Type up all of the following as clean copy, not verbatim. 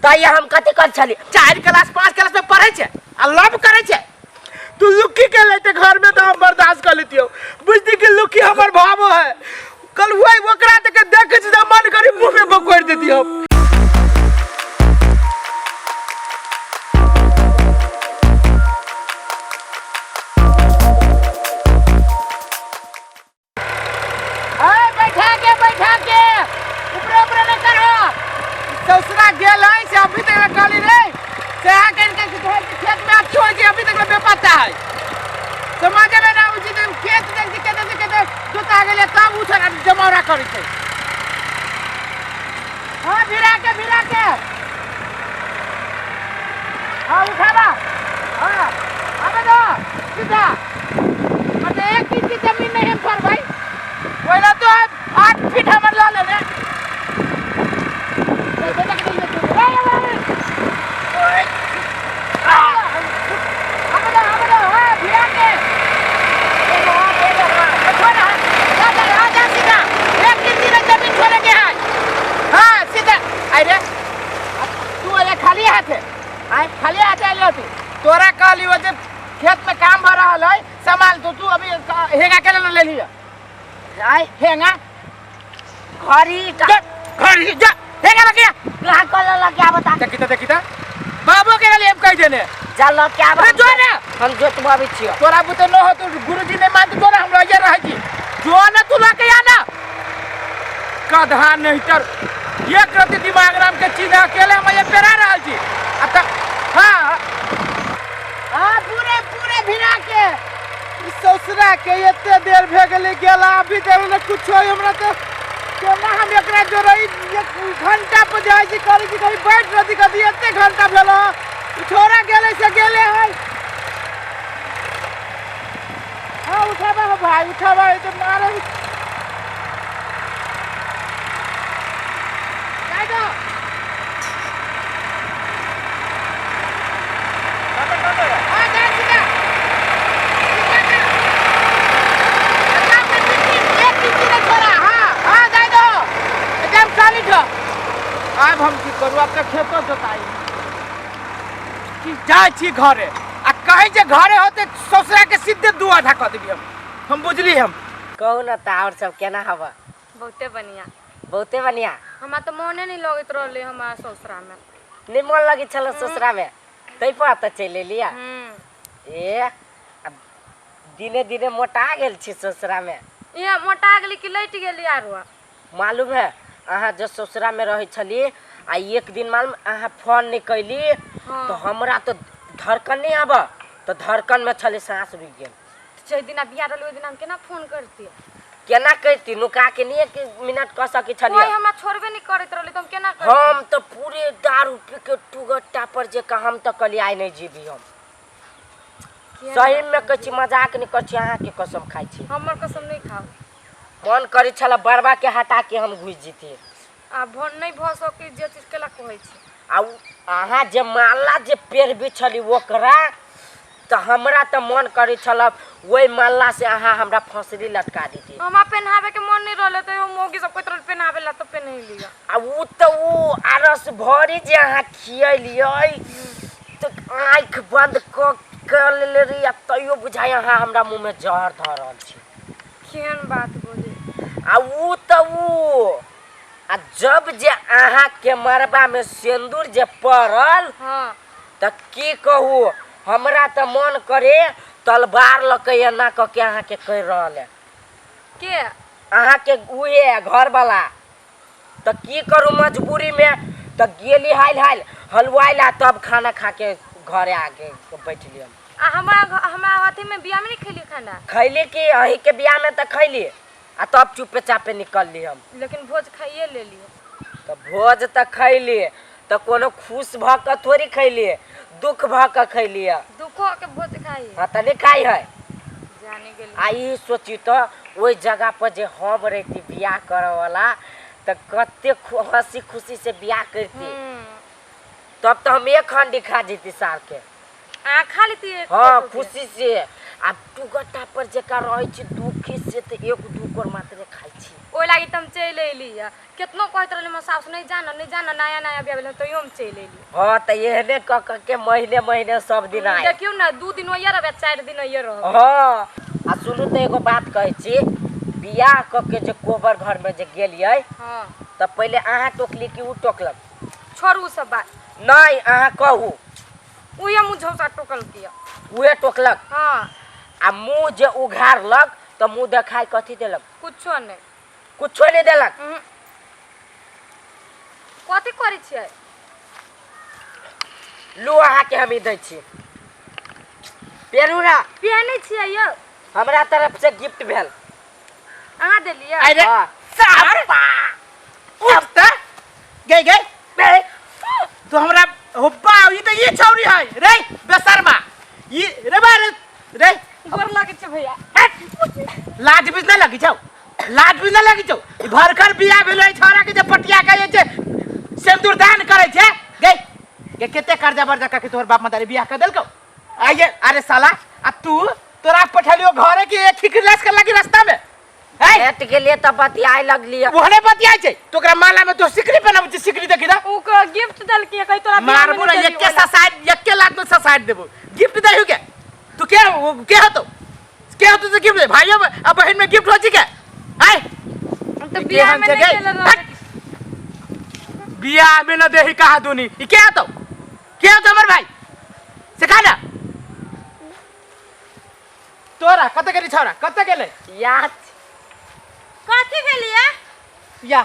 तैया हम कथी कर छली? 4 क्लास 5 क्लास में पढ़े छे आ लव करे छे। तू लुक्की के लेते घर में तो हम बर्दाश्त कर लेतियो, बुझती कि लुक्की हमर भावो है। कल वही ओकरा तक देखे छी त मन करी मुंह में बकोड़ देती हम। बैठा के बैठा के ऊपरे ऊपरे नहीं करो। ससुरा गेल है से अभी तक कहली रे से आ कर के घर के खेत में आप छोड़ के अभी तक बेपत्ता है। समाज में ना उचित खेत देख के देख के जोता गेले तब उठल जमावड़ा करै छै। हाँ भिड़ा के भिड़ा के हाँ उठाबा हाँ आबे दो सीधा। मतलब एक इंच की जमीन नहीं है पर भाई पहला तो 8 फीट हमर ला ले रे। खाली हाथ है खाली हाथ आयल तू। तोरा कहली जे खेत में काम भ रहल है सामान तो तू अभी हेंगा के ले लिया। आय हेंगा घड़ी जा घड़ी जा हेंगा लग गया कहां कल लग गया बता। देखी देखी बाबू के लिए हम कह देने जा ल क्या अरे जो ना हम जोतबाबै छियो। तोरा बुते न हो तो गुरुजी नहीं मानते तोरा हम रह रह छी जो ना तू लके आना कधा नहीं तर एक रति दिमाग नाम के चीज अकेले हम ये पेरा रहल छी। आ त हां हां पूरे पूरे भिड़ा के ससुरा के एते देर भे गेलै गेला अभी तक ने कुछो हमरा तो केना हम एकरा जोड़ै एक घंटा पर जाइ छी करै छी कहीं बैठ रहती कभी एते घंटा भेल छोरा गेलै से गेले है। हाँ उठाबा हो भाई उठाबा तो मारे जाय दो। हाँ जा सीधा आब हम की करू आपके खेतो जोताई कि जाइ छी घरे आ कहै जे घरे होते ससुरा के सीधे दू आधा कऽ देबी हम बुझली हम। कहू न त और सब केना हवा? बहुते बढ़िया। बहुते बढ़िया। हमरा तो मोने नहीं लगैत रहले हमारा ससुरा में। नहीं मन लगै छल ससुरा में तै पर त चलि एलियै। ए अब दिने दिने मोटा गेल छी ससुरा में। ये मोटा गेली कि लटि गेली आरो? मालूम है अहाँ जो ससुरा में रहै छली आ एक दिन मालूम अहाँ फोन नहीं कैली। हाँ। तो हमरा तो धड़कन नहीं आब तो धड़कन में छली सांस रुकि गेल। जै दिना बियाह रहलै ओहि दिना हम केना फोन करती? केना करती नुका के नहीं एक मिनट कह सकै छलियै। कोई हमरा छोड़बे नहीं करैत रहलै त हम केना करती? हम तो पूरे दारू पी के टुगट्टा पर जे का हम तो कहलियै आइ नहीं जीबी हम। सही में कहै छी मजाक नहीं करै छी अहाँ के कसम खाइ छी। हमर कसम नहीं खाओ। मन करै छल बरबा के हटा के हम घुसि जैतियै। आ भन नहीं भ सकै जे चीज केला कहै छी। आ अहाँ जे माला जे पेरबी छली ओकरा त हमरा त मन करै छल ओहि माला से अहाँ हमरा फांसरी लटका देती। हमरा पेन्हावे के मन नहीं रहले त एगो मौगी सब कहैत रहल पेन्हावे ला त पेन्हैलियै। आ उ त उ आरस भरी जे अहाँ खियलियै त आँखि बंद क के लेले रही आ तैयो बुझाइ अहाँ हमरा मुँह में जहर धऽ रहल छी। केहन बात बोले? आ उ त उ आ जब जे अहाँ के मरबा में सिंदूर जे पड़ल। हाँ। त की कहू हमरा त मन करे तलवार ल के एना क के अहाँ के कहि रहल है। के? अहाँ के उहे घर वाला। त की करू मजबूरी में त गेली हाल हाल हलवाई ला तब खाना खा के घरे आके बैठली हम। आ हमरा अथी में बियाह में नहीं खैली खाना? खैली कि अहीं के बियाह में त खैली आ तब चुपे चापे निकलली हम। लेकिन भोज खाइए लेली। त भोज त खैली त कोनो खुश भ के थोड़ी खैली दुख भ के खैली। दुखो के भोज खाई? हाँ त नहीं खाई है। जाने गेली। आ ई सोची त ओहि जगह पर जे हम रहती बियाह करे वाला त कते हंसी खुशी से बियाह करती। तब त हम एक हंडी खा जेती साल के। आ खा लेती एक हाँ, कटोरी। खुशी से। आ दू गट्टा पर जेका रहै छी दुखी से त एक दू कोर मात्रे खाइ छी। ओहि लागी तऽ हम चलि अयली हँ। केतनो कहैत रहली हमर सासु नहीं जाना नहीं जाना, नया नया बियाह भेल तैयो हम चलि अयली। हाँ तऽ एहने कऽ कऽ के महीने महीने सब दिन आए। देखियौ ने 2 दिन ओहिया रहबै, 4 दिन ओहिया रहबै। हाँ आ सुनू तऽ एगो बात कहै छी, बियाह कऽ के जे कोबर घर में जे गेलियै हाँ तऽ पहिले अहाँ टोकली कि उ टोकलक? छोड़ू सब बात। नहीं अहाँ कहू। उहे मुँह झौसा टोकलकै। उहे टोकलक? हाँ। आ मुँह जे उघारलक तऽ मुँह देखाय कथी देलक? कुछो नहीं। कुछो नहीं देलक? कथी करै छियै? लू अहाँके हम ई दै छी, पेरू ना। पेहनै छियै यौ? हमरा तरफ से गिफ्ट भेल। अहाँ देलियै? अरे हाँ। सार उठ त गई गई तू हमरा होब्बा ई त ई छौरी है रे बेशर्मा ई रे बा रे रे गोर लागै छै भैया। लाज भी ना लगी छौ, लाज भी ना लगी छौ। ई भरकर बियाह भेलै छौरा के जे पटिया के जे छै सिंदूर दान करै छै। गई के कते कर्जा बर्जा करके तोहर बाप मतारी बियाह कर देलकौ। आइए अरे साला आ तू तोरा पठलियो घरे के एक खिकड़ी लस कर लगी रास्ता में। है भेट गेलियै तऽ बतियाए लगलियै। ओहने बतियाइ छै तो ओकरा माला में तो सिकरी पहनाबै छै, सिकरी देखी ना। उ के गिफ्ट देलकै कहि तोरा बियाह में मारबो ना नहि देलियै एके ओला। ससाइड एके लात में ससाइड देबो। गिफ्ट देहु के तू के के हतो के हतो तो गिफ्ट दे भाइयो आ बहिन में गिफ्ट हो छी के आय हम तऽ ई बियाह केहन में छै नहि गै? देले रहै। हट। बियाह में न देही कहा दुनी ई के हतो के हतो हमर भाई सिखा ना तोरा कत गेली छौरा कत गेलै? याद कथी भेल या? या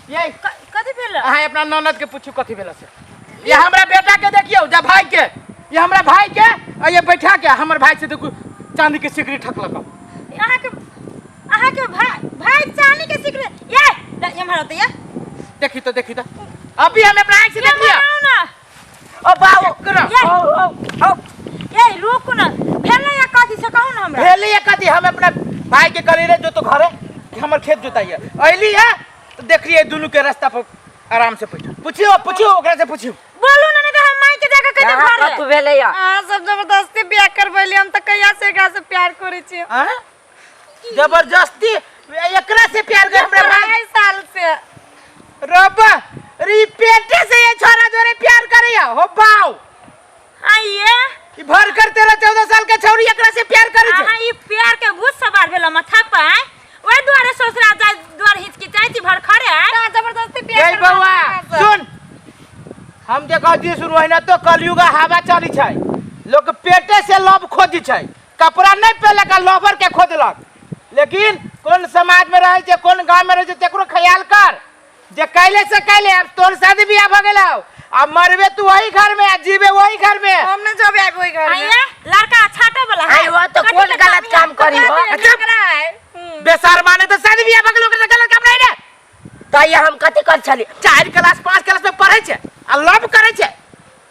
ये कथी भेल? अहाँ अपना ननद के पूछू कथी भेल से। ये हमरा बेटा के देखियौ जा भाई के, ये हमरा भाई के आ ये बैठा के हमर भाई से देखू चांदी के सिकरी ठकलक। अहाँ के अहाँ के भाई भाई चांदी के सिकरी ये एम्हर होते या। देखी तो देखी तो अभी हम अपना आँख से देख लिया। बनाउ ना। ओ बाबू एकरा। ये। ओ ओ ओ ये रुकू ना, भेल ना या कथी से कहू ना हमरा। भेल या कथी? हम अपना भाई के कहली रे जो तो घरे कि हमर खेत जोताइए अइली है तो देखलिए दुनू के रास्ता पर आराम से बैठल। पूछियो पूछियो ओकरा से पूछियो। बोलू ना नहीं तो हम माई के जाके कह देब कहाँ घरे। कथू भेलै या? अहाँ सब जबरदस्ती बियाह करबैली, हम तऽ कहिया से एकरा से प्यार करै छी। हाँ? जबरदस्ती एकरा से प्यार कर हमरा भाई 2.5 साल से। रब्बा रे पेटे से ये छोरा जोरे प्यार करैया हो बाऊ। आइए ई भर कर 13-14 साल के छौरी एकरा से प्यार करै छै। अहाँ ई प्यार के भूत सवार भेल माथा पर आय, ओहि दुआरे ससुरा जाय दुआरे हिचकिचाइ छी भर खरे आय। तऽ जबरदस्ती प्यार गई करबा बौआ देलक अहाँ सब। सुन हम जे कहै छी सुन ओहिना तो कलयुग हवा चली छै, लोक पेटे से लव खोजी छै, कपड़ा नहीं पहलक आ लवर के खोजलक। लेकिन कोन समाज में रहै छै कोन गांव में रहै छै तेकरो ख्याल कर। जे कैले से कैले अब तोर शादी बियाह भ गेलौ आ मरबे तू वही घर में आ जीबे वही घर में। हम नहीं जब आबे ओहि घर में। आइए लड़का छाटे वाला है। आइ वो तो कथी कोन के गलत कमी काम है? करी हो? अच्छा। करा है। बेसार माने तो शादी बियाह भ गेलौ ओकरा गलत काम नहीं रे। तऽ ये हम कथी कर छली? 4 क्लास 5 क्लास में पढ़ै छै आ लव करै छै।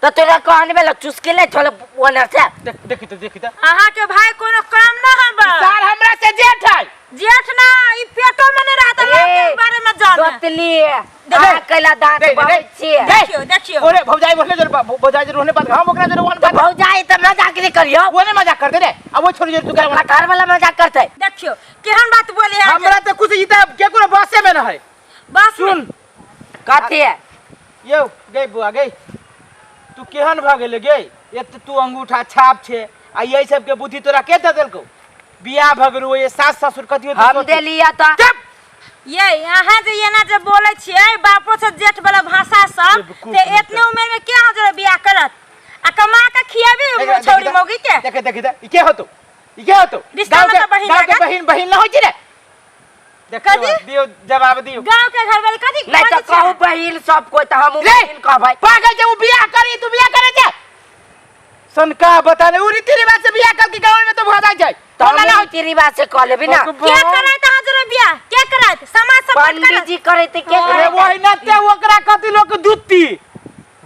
तऽ तोरा कहने में चुस्की ले छोले ओनर से। देख देखी तो देखी तो अहाँ के भाई कोनो काम ना हबा। सार हमरा से जेठ है। जेठ ना ई पेटो में नहीं रहता लव के बारे में जाने। दोतली अहाँ कैला दांत दे, दे, बबै दे। छियै? दे। देखियौ देखियौ। ओरे भौजाई बोलने जर भौजाई जर रोने बात हम ओकरा जर वन तऽ बात भौजाई तऽ मजाक नहीं करियौ। वो ने मजाक कर दे रे आ वो छोड़ी जर तू कर कटहर वाला मजाक करतै। देखियौ केहन बात बोले है। हमरा त कुछ ई त केकरो बसे में न है। बस सुन कथी है? यौ गई बुआ गई तू केहन भ गेले गई? एक त तू अंगूठा छाप छे आ यही सब के बुद्धि तोरा के दे देलकौ? बियाह भ गेलौ ये सास ससुर कथी होतै हम सोच। देलियै तऽ चुप। ये अहाँ जे एना जे बोलै छियै बापो से जेठ वाला भाषा सब बेवकूफ ते नहीं एतने उम्र में के अहाँ जोरे बियाह करत आ कमा के खियाबी देख, छौरी देख, मौगी के? देख देख देख ई के होतौ ई के होतौ? रिश्ता गाँव में के तऽ बहिन गाँव के लागत। बहिन बहिन न होइ छै रे। देखियौ कथी? दियौ जवाब दियौ। गाँव के घर वाले कथी नहीं कथी तऽ कहू छै? बहिन सब कोइ तऽ हमहूँ रे! बहिन कहबै। पागल जे उ बियाह करी तू बियाह करे छै सनका बता ने उ रीति रिवाज से बियाह कर के गाँव में तो भऽ जाइ छै। तऽ हमरा ना हम रीति रिवाज से कऽ लेबी ना। के करैत अहाँ जोरे बियाह? के करैत? समाज सब पंडित जी करैत के रे करैत? वही ना ते ओकरा कथी लोक दूती।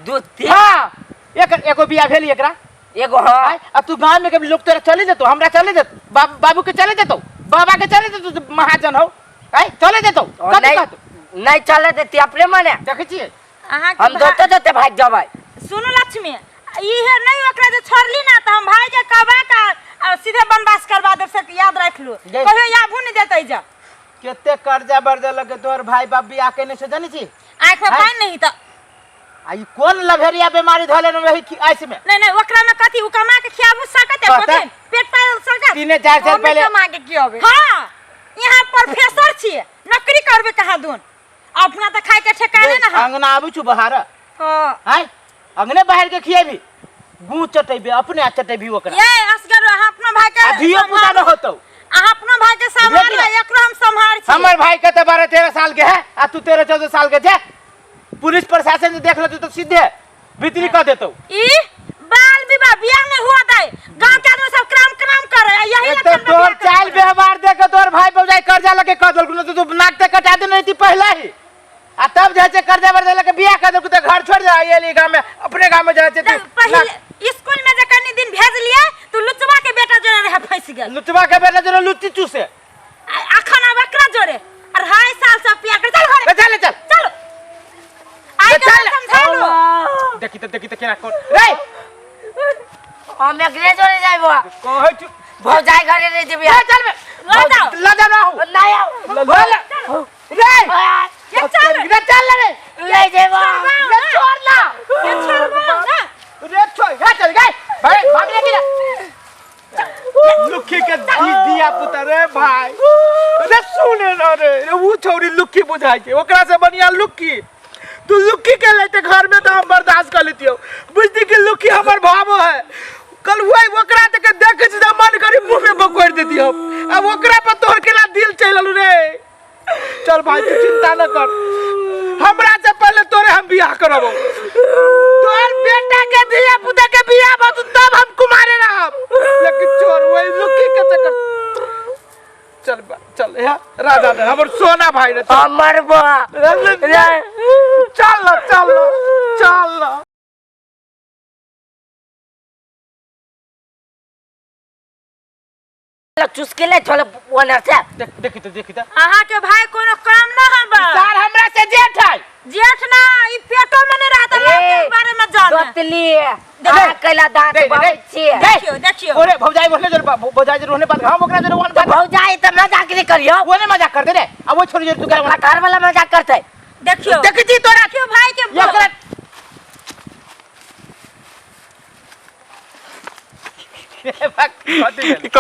दूती? हाँ एक एगो बियाह भेल एकरा। एगो हाँ। आय, आ तू गाँव में के लोग तोरा चले जेतो हमरा चले जेतो बाबू के चले जेतो बाबा के चले जेतो तू महाजन हो आय चले जेतो ओ, कथी नहीं कहतो? नहीं चले देती अपने मने। देखै छियै अहाँ के हम दोते दोते भाग जबै। सुनू लक्ष्मी इहे नहीं ओकरा जे छोड़ली ना त हम भाई के कबा का सीधे वनवास करवा देब से याद राख लू। जय। कहियो आबू नहीं देतै जा। कते कर्जा बर्जा लगे तोहर भाई बाप बियाह केने से जानै छी? आँख में है? पानि नहीं त। आ ई कोन लभेरिया बीमारी धले न रही कि ऐसे में? नहीं नहीं, ओकरा में कथी उ कमा के खियाबू सकत है? कहता? कथी पेट पाल सकत? 3-4 साल हम पहले कमा के खियाबे। हां, यहाँ प्रोफेसर छिए, नौकरी करबे कहाँ दून, अपना त खाए के ठेकाने ना है। अंगना आबू छु बाहर। हां। हाय, अंगने बाहर के खियाबी, गू चटेबे अपने आ चटेबी ओकरा। ये असगर अहाँ अपना भाई के आ धियो पुता न होतौ। अहाँ अपना भाई के संभाल, बुझलियै? एकरो हम संभाल छी। हमर भाई के त 12-13 साल के है आ तू 13-14 साल के छे। पुलिस प्रशासन जे देख लेतौ त सीधे भीतरी क देतौ। ई बाल विवाह बियाह में हुआ दे, गांव के आदमी सब क्राम क्राम करे, आ यही एक तो लक्षण में तोहर बियाह करे। चाल व्यवहार देख के तोहर भाई भौजाई कर्जा लके कह देलकौ, न तो तू नाक ते कटा देने रही पहले ही, आ तब जे छै कर्जा वर्जा लके बियाह कर देलकौ त घर छोड़ जा आइली गांव में, अपने गांव में जाइ छै। त पहिले स्कूल में जे कनी दिन भेजलिए तो लुचवा के बेटा जोरे रहे फंस गेल। लुचवा के बेटा जोरे लुच्ची चूसे। आ अखन आब एकरा जोरे 2.5 साल से पिया कर। चल घरे। चल चल चल आइ के चल। समझा लो। देखी त देखी त केना कोन रे। हम एकरे जोरे जाइबो। कहै छु भौजाई घरे नहीं जेबी। ए, चल बे। ल जाओ। ल जा ना हूं। नहीं आओ। ल ल रे। ये चल। रे चल रे। ले जेबो। रे छोड़ ना। ये छोड़बो ना। रे छोड़, हे चल गए भाई, भाग ले गिरा लुक्खी के दिया पुता रे भाई। रे सुने ना रे, रे ऊ छौरी लुक्खी बुझाइ छै, ओकरा से बढ़िया लुक्खी। तू लुक्खी के लेते घर में तो हम बर्दाश्त कर लेतियो, बुझती कि लुक्खी हमर भावो है। कल वही ओकरा तक देखे छी त मन करी मुंह में बकोड़ देती हम। अब ओकरा पर तोहर केना दिल चलि गेलौ रे। चल भाई तू चिंता न कर, हमरा से पहले तोरे हम बियाह करबो। तोहर बेटा के धिया पुता के बियाह भत तब हम कुमारे रहब, लेकिन छोड़ वही लुक्खी के चक्कर। चल बा, चल या राधा रे हमर सोना भाई रे। चल। हमर बा चल चल चल चल। चुस्की ले छोले ओनर से। देख देखी तो देखी तो अहाँ के भाई कोनो काम ना हबा। सार हमरा से जेठ है। जेठ ना, ई पेटो में नहीं रहता, ए, लोग के बारे में जाने। दोतली अहाँ कैला दांत दे, दे, बाबै दे। छियै। देखियो देखियो। ओरे भौजाई बोलने जर भौजाई जर ओने बात हम ओकरा जर ओहन बात। भौजाई त मजाक नहीं करियो। ओने मजाक कर दे रे। आ वो छोड़ी जर तू कर घर वाला मजाक करते। देखियो। देखी छी तोरा। देखियो भाई के। एकरा कथी भेल?